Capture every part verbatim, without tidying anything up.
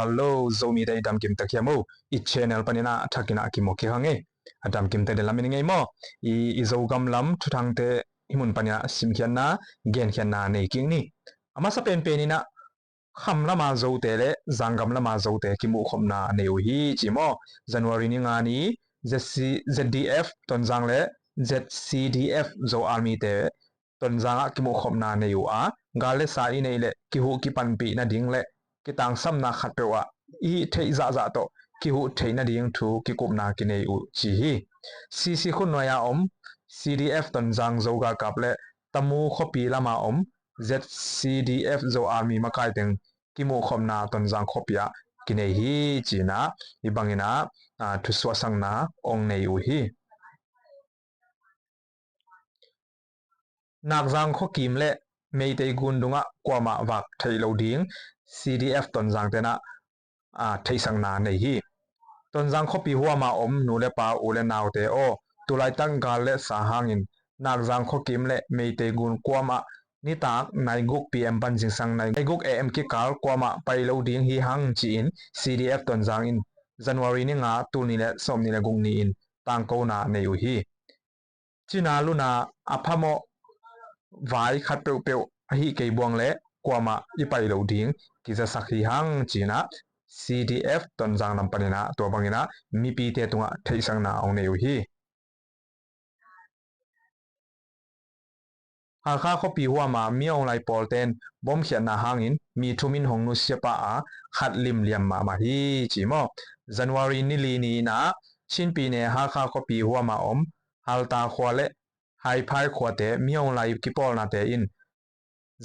Hello, Zomite i damkim tek hiam o? I channel panin ah thakin ah kimu kik hang e. A damkim tek den lam in ngei maw? I, i Zogam lam thuthangte hih mun panin ah simkhiatna, genkhiatna nei kik ni. A masa penpen in ah kham lama Zote le zanggam lama Zote kimuhkhopna nei uh hi ci maw? January ni nga ni Z C, Z D F Tonzang le Z C D F Zo Army te Tonzang ah kimuhkhopna nei uh a, gal le sa i neih le kihuh kipanpih nading le kitangsamna khatpeuh ah i theih zahzah tawh kihuh theih nading thu kikupna kinei uh ci hi. C C khutnuai a om C D F Tonzang Zo galkap le Tamu khuapi lama om Z C D F Zo Army makai teng kimuhkhopna Tonzang khuapi ah kinei hi ci-in ah, hih bangin ah, ah, thusuahsakna ong nei uh hi. Nakzang khuakim le Meitei gun dungah kuamah vak theih lo ding C D F Tonzang ten ah, ah, theihsakna nei hi. Tonzang khuapi huama om nu le pa, u le naute aw, tulaitak gal le sa hangin Nakzang khuakim le Meitei gun kuamah nitak nai guk P M pan zingsang nai guk A M kikal kuamah pai lo ding hi hang ci-in C D F Tonzang in January ni nga, tul nih le sawmnih le guk ni-in tangkona nei uh hi. Cina luna a phamawh vai khat peuhpeuh ahi kei buang le kuamah i pai lo ding kizasak hi hang ci-in ah C D F Tonzang lam panin ah tua bangin ah mipite tungah theihsakna ong nei uh hi. Halkha khuapi huama Min Aung Hlaing pawlten bomkhiatna hangin mi thum in hong nusia pah a, khat limliam mahmah hi ci maw? January ni li ni-in ah Chin pyine Halkha khuapi huama om Halta khua le Haiphai khuate Min Aung Hlaing kipawlnate in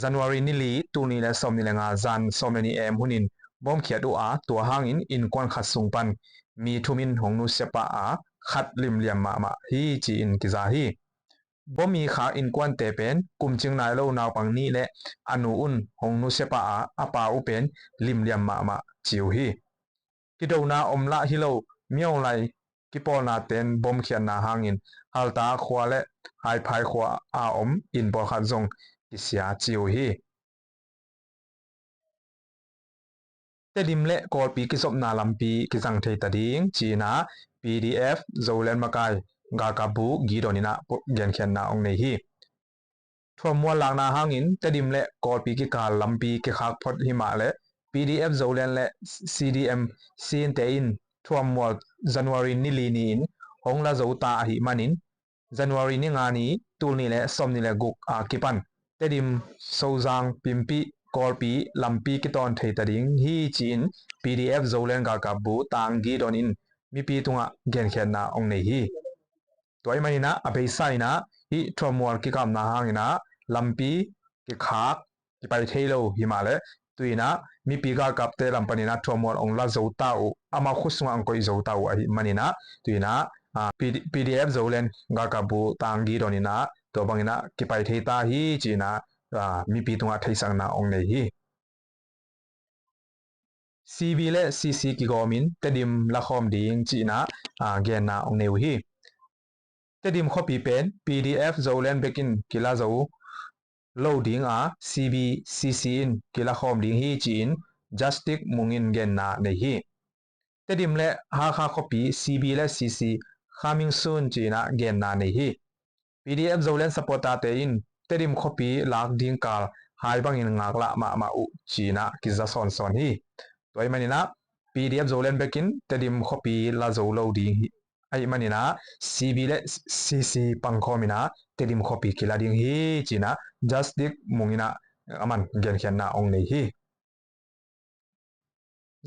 January ni li, tul nih le sawmnih le nga zan sawm le nih A M hunin bomkhiat uh a, tua hangin innkuan khat sung pan mi thum in hong nusia pah a, khat limliam mahmah hi ci-in kiza hi. Bom i khak innkuante pen kumcing nai lo naupang nih le a nu un hong nusia pah a, a pa uh pen limliam mahmah ci uh hi. Kidona om lah hi lo, Min Aung Hlaing kipawlnaten bomkhiatna hangin Halta khua le Haiphai khua a om inn pawlkhat zong kisia ci uh hi. Tedim le Kawlpi kizopna lampi kizang thei ta ding ci-in ah P D F Zoland makai galkapbu Gidon in ah genkhiatna ong nei hi. Thuammual lakna hangin Tedim le Kawlpi kikal lampi kikhak phot hi mah le P D F Zoland le C D M Sinte in thuammual January ni li ni-in hong la zo ta ahih manin January ni nga ni, tul nih le sawmnih le guk a kipan Tedim, Sozang, Pimpih, Kawlpi lampi kitawn thei ta ding hi ci-in P D F Zoland galkapbu Tang Gidon in mipi tungah genkhiatna ong nei hi. Tua ahih manin ah a beisa in ah hih thuammual kikapna hangin ah lampi kikhak kipai thei lo hi mah le, tu-in ah mipi galkapte lam panin ah thuammual ong la zo ta uh, amau khut sungah ong koih zo ta uh ahih manin ah, tu-in ah, ah, P D, P D F Zoland galkapbu Tang Gidon in ah tua bangin ah kipai thei ta hi ci-in ah, ah, mipi tungah theihsakna ong nei hi. C B le C C kigawmin Tedim lakhawm ding ci-in ah, ah, genna ong nei uh hi. Tedim khuapi pen P D F Zoland bekin kila zo lo ding a, C B C C in kilakhawm ding hi ci-in Justice Mung in genna nei hi. Tedim le Hakha khuapi C B le C C coming soon ci-in ah genna nei hi. P D F Zoland supporter-te in Tedim khuapi lak ding kal hai bangin ngaklah mahmah uh ci-in ah kiza sawnsawn hi. Tua ahih manin ah P D F Zoland bekin Tedim khuapi la zo lo ding hi. Ahih manin ah C B le C C pangkhawm in ah Tedim khuapi kila ding hi ci-in ah Justice Mung in ah aman genkhiatna ong nei hi.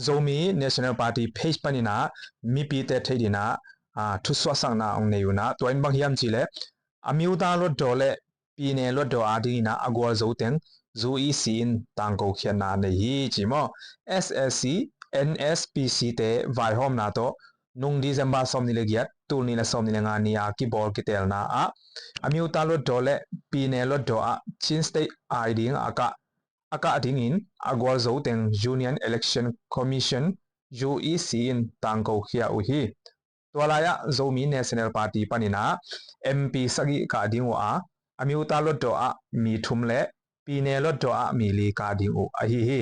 Zomi National Party page panin ah mipite theih dingin ah, ah, thusuahsakna ong nei uh a, tua in bang hiam cih leh a မြို့သားလွှတ်တော် le ပြည်နယ်လွှတ်တော် adingin ah a gualzo teng U E C in tangkokhiatna nei hi ci maw? S A C, N S P C te vaihawmna tawh nung December sawmnih le giat, tul nih le sawmnih le nga ni a kibawl kiteelna ah a မြို့သားလွှတ်တော် le ပြည်နယ်လွှတ်တော် ah Chin State ai ding a kah, a kah dingin a gualzo teng Union Election Commission, U E C in tangkokhia uh hi. Tua lai-ah Zomi National Party panin ah M P sagih kah ding uh a, a မြို့သားလွှတ်တော် ah mi thum le ပြည်နယ်လွှတ်တော် ah mi li kah ding uh ahi hi.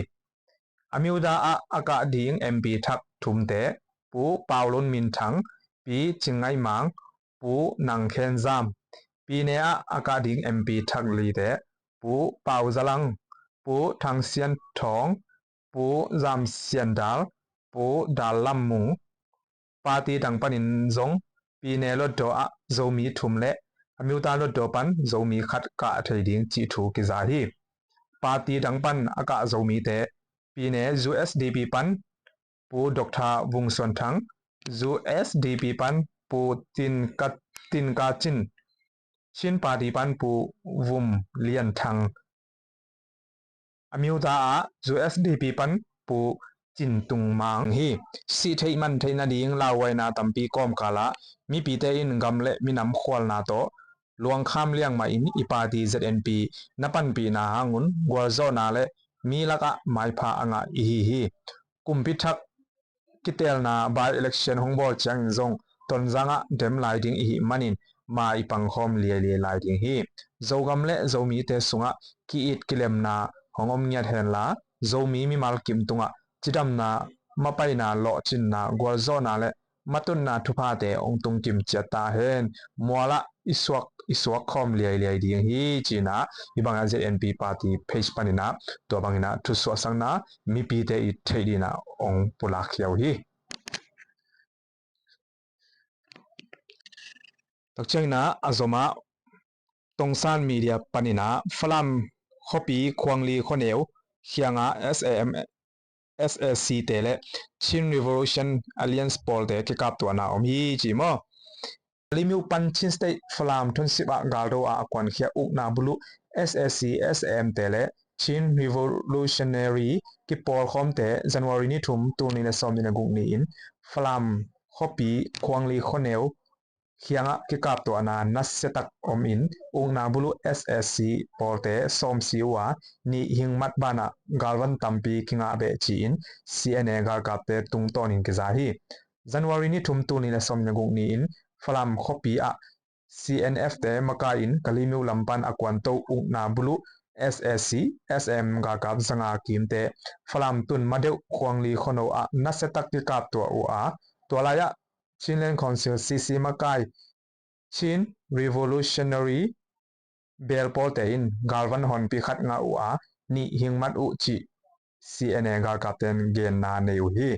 Amyotha ah a kah ding M P thak thumte, Pu Pau Lun Min Thang, Pi Cing Ngaih Mang, Pu Nang Khen Zam. Pyine ah a kah ding M P thak lite, Pu Pau Za Lang, Pu Thang Sian Thawng, Pu Zam Sian Dal, Pu Dal Lam Mung. Party dang panin zong Pyine Hlutdaw ah Zomi thum le Amyotha Hlutdaw pan Zomi khat kah thei ding cih thu kiza hi. Party dang pan a kah Zomite, Pyine U S D P pan Pu Doctor Vung Suan Thang, U S D P pan Pu Tin Ka, Tin Ka Cin, Chin Party pan Pu Vum Lian Thang, Amyotha ah U S D P pan Pu Cin Tung Mang hi. Sih theih man theih nading lauhuaina tampi kawmkal ah mipite in gam le minam khualna tawh luangkham liangmah in i party Z N P na panpihna hangun gualzawhna le mi lakah maipha a ngah ihi hi. Kumpi thak kiteelna by election hong bawl ciangin zong Tonzang ah dem lai ding ihi manin ma i pangkhawm liailiai lai ding hi. Zogam le Zomite sungah ki-it kilemna hong om ngiat henla, Zomi mimal kim tungah cidamna, mapaina, lawhcinna, gualzawhna le matutna thuphate hong tungkim ciat ta hen. Mualah i suak, i suak khawm liailiai ding hi, ci-in ah hih bangin ah Z N P party page panin ah tua bangin ah thusuahsakna mipite i theih dingin ah hong pulak khia uh hi. Tua ciangin ah a zom ah Tongsan Media panin ah Falam khuapi Khuangli khuaneu khiangah S A M, S A C te le Chin Revolution Alliance pawlte kikaptuahna om hi, ci maw? Kalaymyo pan Chin State Falam thunsip ah galdo ah a kuankhia ukna buluh S A C, S A M te le Chin Revolutionary kipawlkhawmte January ni thum, tul nih le sawmnih le guk ni-in Falam khuapi Khuangli khuaneu khiangah kikaptuahna nasiatak om in, ukna buluh S A C pawlte sawmsi uh a, nih hing mat banah galvan tampi kingah beh, ci-in C N A galkapte tungtawnin kiza hi. January ni thum, tul nih le sawmnih le guk ni-in Falam khuapi ah C N F te makai in Kalaymyo lam pan a kuanto ukna buluh S A C, S A M galkap zanga kimte Falam tun madeuh Khuangli khuano ah nasiatak kikaptuah uh a, tua lai-ah Chinland Council, C C makai Chin Revolutionary bel pawlte in galvan honpi khat ngah uh a, nih hing mat uh cih C N A galkapte in genna nei uh hi.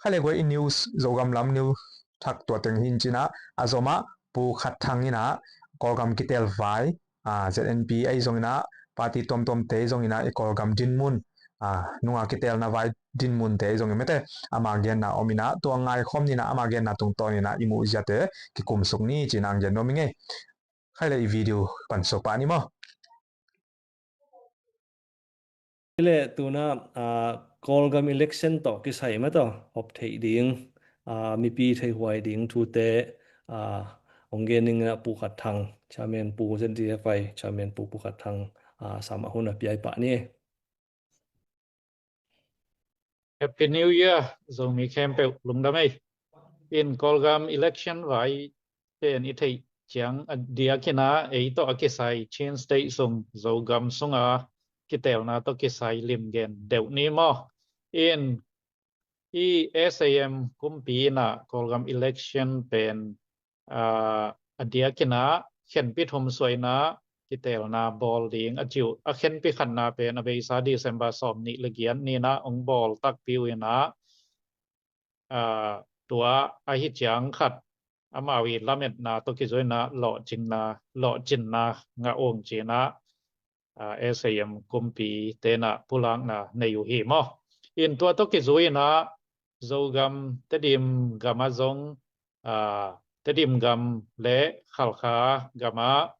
Khaile guai, i news, Zogam lam news thak tua teng hi in, ci-in ah a zom ah Pu Khat Thang in ah Kawlgam kiteel vai, a, Z N P ahi zongin ah, party tuamtuamte ahi zongin ah, i Kawlgam dinmun, a, nunga kiteelna vai dinmunte ahi zongin mete, ama genna om in ah, tua ngaikhawm ni in ah, ama genna tungtawnin ah i muh ziate kikumsuk ni, ci-in ah hong gen nuam ing ei. Khaile i video pan suak pah ni maw? Ile tuna, ah, Kawlgam election tawh kisai mah tawh hop theih ding, ah, mipi theihhuai ding thute, ah, hong gen ning ah Pu Khat Thang, Chairman Pu, Z D F I Chairman Pu, Pu Khat Thang, ah, sam a hun a piai pah ni. Happy New Year, Zomi khempeuh lungdam ei. In Kawlgam election vai pen i theih ciang a diakin ah ei tawh a kisai Chin State sung Zogam sunga kiteelna tawh kisai lim gen deuh ni maw? In i S A M kumpi in ah Kawlgam election pen, ah, a diakin ah khenpi thum suah in ah kiteelna bawl ding a ci uh. A khenpi khatna pen a beisa December sawmnih le giat ni in ah hong bawl takpi uh in ah, ah, tua ahi ciang khat amau i lametna tawh kizui in ah lawhcinna, lawhcinna ngah ung ci-in ah, ah, S A M kumpite in ah pulakna nei uh hi maw? In tua tawh kizui in ah Zogam, Tedim gam ah zong, ah, Tedim gam le Khalkha gam ah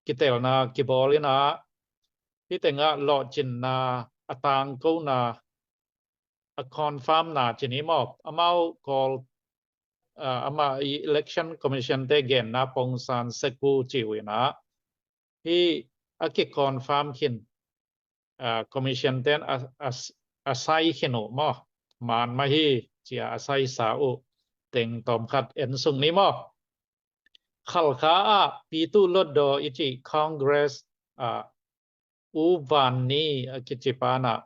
kiteelna kibawl in ah, hih teng ah lawhcinna a tangkona, a confirmna ci ni maw? Amau Kawl, ah, amah i Election Commission te genna pongsan sek uh ci uh in ah, hih a kiconfirm khin, ah, Commission ten a, a, a sai khin uh maw? Man mah hi, ci-a a saisa uh teng tawmkhat en suk ni maw? Khalkha ah Pyithu Hluttaw i cih Congress, ah, U Van Ni a kici pa in ah,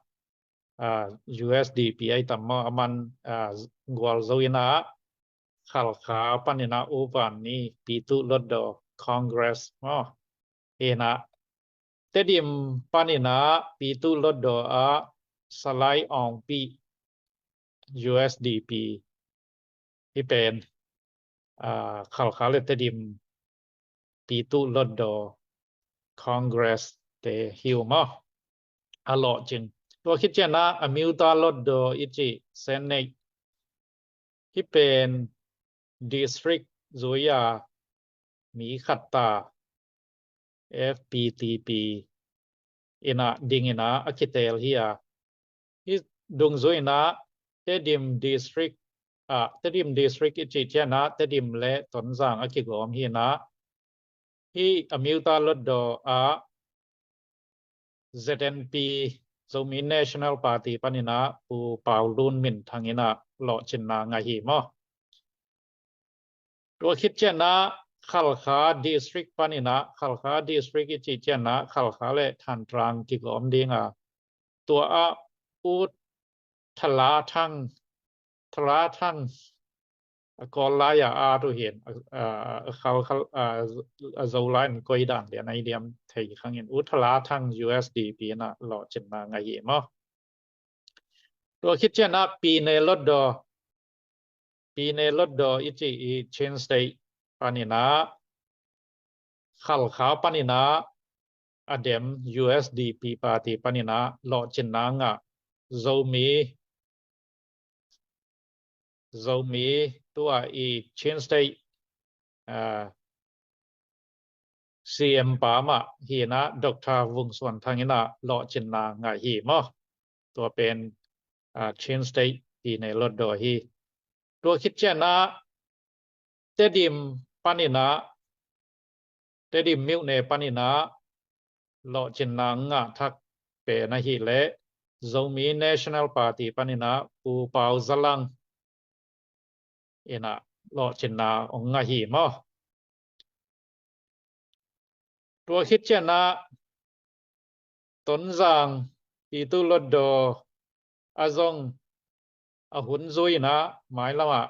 ah, U S D P ahi tam maw, aman, ah, gualzo in ah Khalkha panin ah U Van Ni, Pyithu Hluttaw, Congress maw. Hi in ah Tedim panin ah Pyithu Hluttaw ah Salai Aung Pyi, U S D P, hih pen, ah, Khalkha le Tedim Pyithu Hluttaw, Congress te hi uh maw. A lawhcin. Tua khit ciangin ah Amyotha Hluttaw i cih Senate, hih pen district zui-a mi khat ta, F P T P in ah ding in ah a kiteel hi a. Hih dungzui in ah Tedim district, ah, Tedim district i cih ciangin ah Tedim le Tonzang a kigawm hi in ah, hih Amyotha Hluttaw ah Z N P, Zomi National Party panin ah Pu Pau Lun Min Thang in ah lawhcinna ngah hi maw. Tua khit ciangin ah Khalkha district panin ah, Khalkha district i cih ciangin ah Khalkha le Than Trang kigawm ding a, tua ah U Thala Thang, Thala Thang, a Kawl lai-a at uh hi in, a, a, a Khal, Khal, a, a Zo lai-in koi dan lian ahi diam thei kha ing. U Thala Thang, U S D P in ah lawhcinna ngah hi maw. Tua khit ciangin ah Pyine Hluttaw, Pyine Hluttaw i cih i Chin State panin ah, Khalkha panin ah a dem U S D P party panin ah lawhcinna ngah Zomi, Zomi tua i Chin State, ah, C M pa mah hi in ah Doctor Vung Suan Thang in ah lawhcinna ngah hi maw. Tua pen, ah, Chin State Pyine Hluttaw hi. Tua khit ciangin ah Tedim panin ah, Tedim myone panin ah lawhcinna ngah thak pen ahih leh Zomi National Party panin ah Pu Pau Za Lang in ah lawhcinna hong ngah hi maw. Tua khit ciangin ah Tonzang Pyithu Hluttaw ah zong a hun zui in ah mailam ah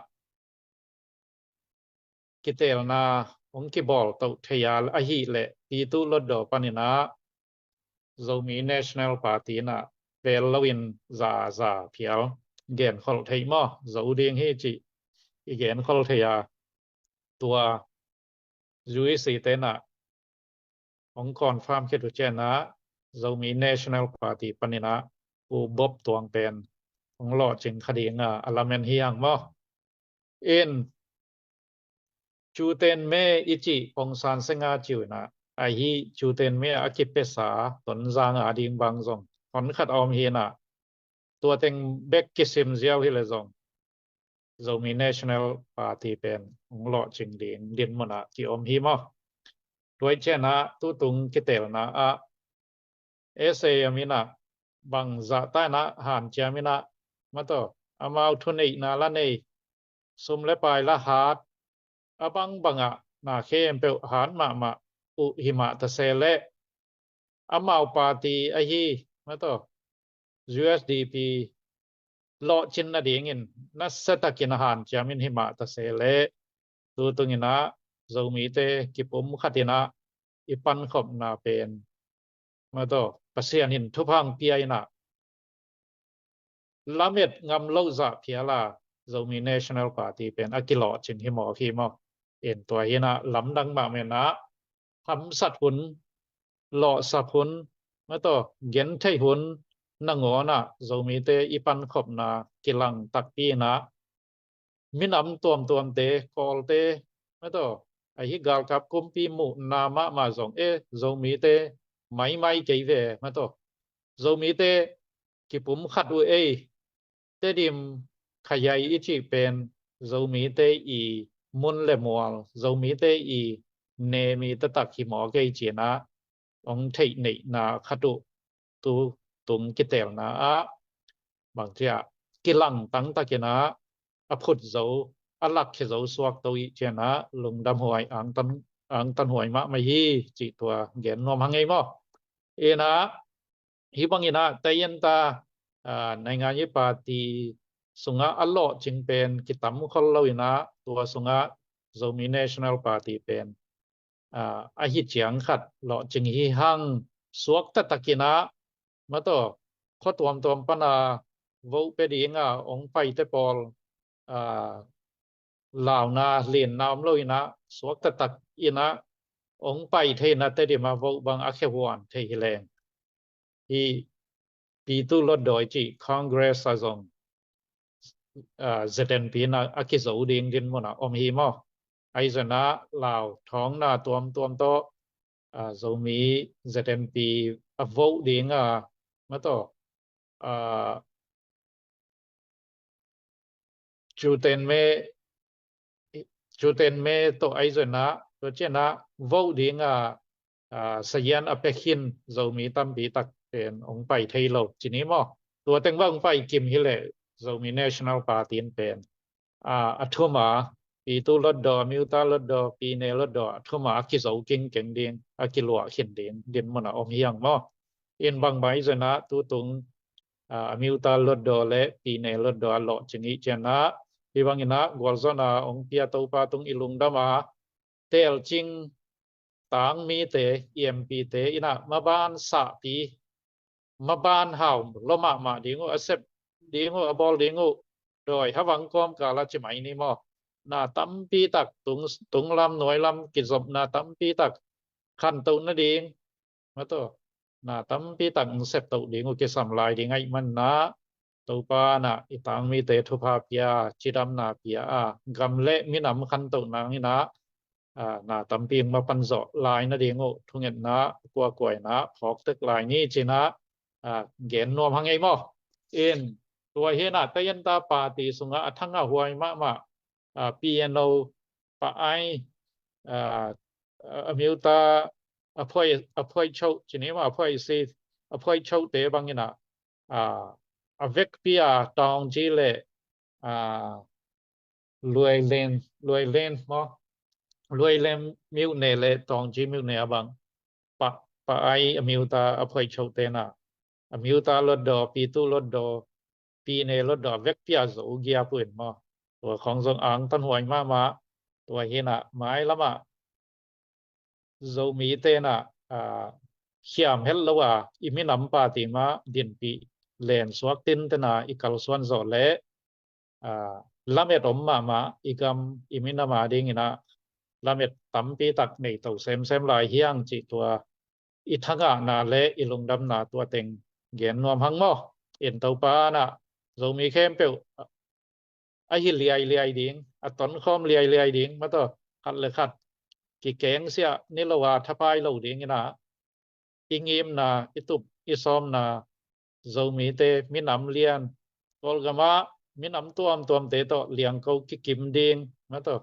kiteelna hong kibawl to thei a, ahih leh Pyithu Hluttaw panin ah Zomi National Party in ah vel loin za za phial genkholh thei maw, zo ding hi cih i genkholh thei a, tua U E C te in ah hong confirm khit uh ciangin ah Zomi National Party panin ah Pu Bop Tuang pen hong lawhcing kha ding a, a lamen hi hang maw. In Chu Ten Me i cih Aung San Suu Kyi in ah, ahi Chu Ten Me a kipiasa Tonzang a ding bang zong hon khat a om hi in ah, tua teng bek kisim ziau hi leh zong Zomi National Party pen hong lawhcing ding dinmun ah ki-om hi maw. Tua ciangin ah tutung kiteelna ah S A M in ah bang zahta in ah hanciam in ah, mataw, amau thuneihna la nei, sum le pai la hat, a bangbang ah na khempeuh hat mahmah uh hi mah ta se leh, amau party ahi, mataw, U S D P lawhcin nadingin nasia takin a hanciam in hi mah ta se leh, tutung in ah Zomite kipumkhat in ah i pankhopna pen, mataw, Pasian in thupha hong pia in ah lamet ngam loh zah phial a Zomi National Party pen a kilawhcing hi mawk hi maw. In tua hi in ah lamdang mahmah in ah hamsat hun, lawhsap hun, mataw, gentheih hun nangawn ah Zomite i pankhopna kilang takpi in ah minam tuamtuamte, Kawlte, mataw, ahi galkap kumpi muhna mahmah zong, e, Zomite maimai kei ve, mataw, Zomite kipumkhat uh ei, Tedim Khayai i cih pen Zomite i mun le mual, Zomite i nem i taktak hi mawk ei ci in ah hong theih neihna khat uh tutung kiteelna ah bangci a kilang tangtak in ah a phut zo, a lakkhia zo suak to i ci in ah lungdam huai, angtan, angtan huai mahmah hi cih tua gen nuam hang ei maw. In ah Hih bangin ah taiyinta, ah, naingan i party sungah a lawhcing pen kitam khol lo in ah, tua sungah Zomi National Party pen, ah, ahi ciang khat lawhcing hi hang, suak taktak in ah, mataw, khua tuamtuam pan a vote pia ding a ong paite pawl, ah, launa lianna om lo in ah, suak taktak in ah ong pai thei in ah, Tedim a vote bang a khehuan thei hi leng, hih Pitu Hlutdaw i cih Congress ah zong, ah, Z N P in ah a kizo ding dinmun ah om hi maw. Ahi zongin ah Lao thawngna tuamtuam tawh, ah, Zomi Z N P a vote ding a, mataw, ah, Cuten me, Cuten me tawh ahi zongin ah, tua ciangin ah vote ding a, ah, sazian a pia khin Zomi tampi tak pen ong pai thei lo ci ni maw. Tua teng bang ong pai kim hi leh Zomi National Party in pen, ah, a thum a, Pitu Hlutdaw, Amyotha Hlutdaw, Pyine Hlutdaw, a thum a a kizo kingkeng ding, a kiluah khin ding dinmun ah om hi hang maw. In bangmah ahi zongin ah tutung, ah, Amyotha Hlutdaw le Pyine Hlutdaw a lawhcing i ciangin ah, hih bangin ah gualzawhna ong pia Topa tung i lungdam a, telcing tangmite, i M P te in ah maban sahpi, maban hau lua mahmah ding uh, a sep ding uh, a bawl ding uh, dawi havang kawmkal a ci mai ni maw. Na tampi tak tung, tunglam nuailam kizopna tampi tak khantoh nading, mataw, na tampi tak ong septoh ding uh kisam lai ding ahih manin ah, Topa in ah i tangmite thupha pia, cidamna pia a, gam le minam khantoh nangin ah, ah, na tampi ong mapan zawh lai nading uh thungetna kuakua in ah phawk tek lai ni ci-in ah, ah, gen nuam hang ei maw. In, tua hi in ah taiyinta party sungah a thangahhuai mahmah, ah, P N O, Pa Ai, ah, Amyotha, a Phuai, a Phuai Cho ci ni maw, a Phuai Si, a Phuai Chote bangin ah, ah, a vekpi a Taungji le, ah, Luailen, Luailen maw, Luailen myone le Taungji myone a bang, Pa, Pa Ai Amyotha, a Phuai Chote in ah, Amyotha Hlutdaw, Pitu Hlutdaw, Pyine Hlutdaw a vekpi a zo giap uh in maw. Tua khawng zong angtanhuai mahmah. Tua hi in ah mailam ah Zomite in ah, ah, khiam het lo a, i minam party mah dinpih len suak tinten a i kalsuan zawh leh, ah, lamet om mahmah, i gam i minam a dingin ah lamet tampi tak nei to semsem lai hi hang cih tua i thangahna le i lungdamna tua teng gen nuam hang maw. In Topa in ah Zomi khempeuh a hi liailiai ding, a tonkhawm liailiai ding, mataw, khat le khat kikengsiah ni lo a thapai lo dingin ah, i ngimna, i tup, i sawmna, Zomite, minam lian, Kawlgam ah minam tuamtuamte tawh liangko kikim ding, mataw,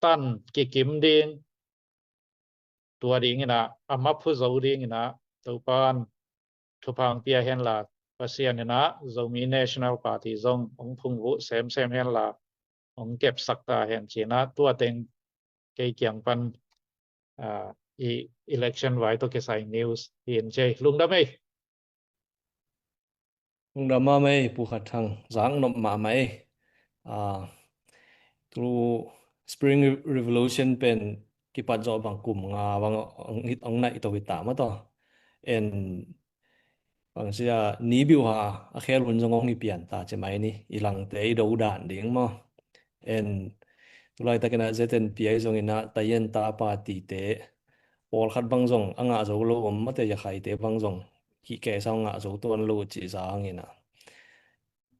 tan kikim ding, tua dingin ah, a maphu zo dingin ah, Topa in thupha ong pia hen la, Pasian in ah Zomi National Party zong ong phungvuh semsem hen la, ong kepsak ta hen ci-in ah, tua teng kei kiang pan, ah, i election vai tawh kisai news hi in ci ei. Lungdam ei. Lungdam mahmah ei, Pu Khat Thang, zak nop mahmah ei. Ah, tu Spring Re-, Revolution pen kipat zawh bang kum nga bang ong, ong naih to hi ta mataw. En bang sia ni biuha a khel hun zong ong hi pian ta ci mai ni, i langte i do dan ding maw. En tu laitakin ah Z N P ahi zongin ah taiyinta partyte pawlkhat bang zong a ngah zo lo om, mate, Yakhaite bang zong hih kesa ngah zo tuan lo cih zangin ah,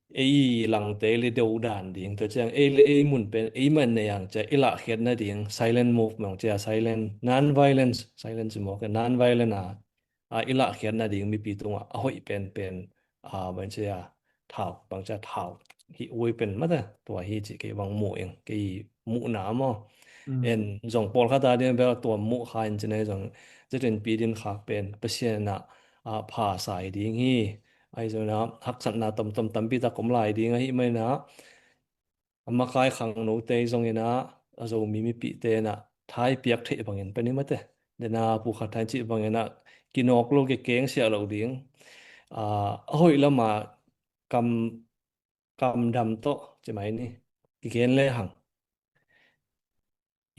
ei langte le do dan ding, tua ciang ei le ei mun pen ei man nei ang cia i lahkhiat nading, silent movement cia, silent, non-violence, silence mawk, non-violent a, a i lahkhiat nading mipi tungah a hoih penpen, a, bang cia thau, bang cia thau hi ui pen mate, tua hi ci kei bang mu ing, kei muhna maw. Mm. En zong pawlkhat a ding bel tua muh kha in ci nei zong, Z N P din khak pen Pasian in ah, a, pha sai ding hi. Ahi zongin ah haksatna tomtom tampi tak om lai ding ahih manin ah, a makai khangnote zongin ah, a Zomi mipite in ah thai piak theih bangin pen hi mate, Dena Pu Khat Thang cih bangin ah kinawk lo, kikeng siah lo ding. A, a hoih lama kam, kamdam tawh ci mai ni, kigen le hang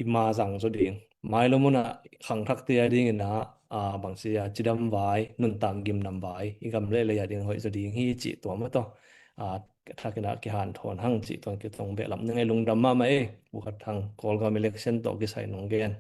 i ma zang zaw ding. Mailam munah khangthakte a dingin ah, a, bangci a, cidam vai, nuntak gimnam vai, i gam le lei a ding hoih zaw ding hi cih tua mah tawh, a, thakin ah kihanthawn hang cih tua kitong behlap ning ei. Lungdam mahmah ei, Pu Khat Thang, Kawlgam election tawh kisai nong gen.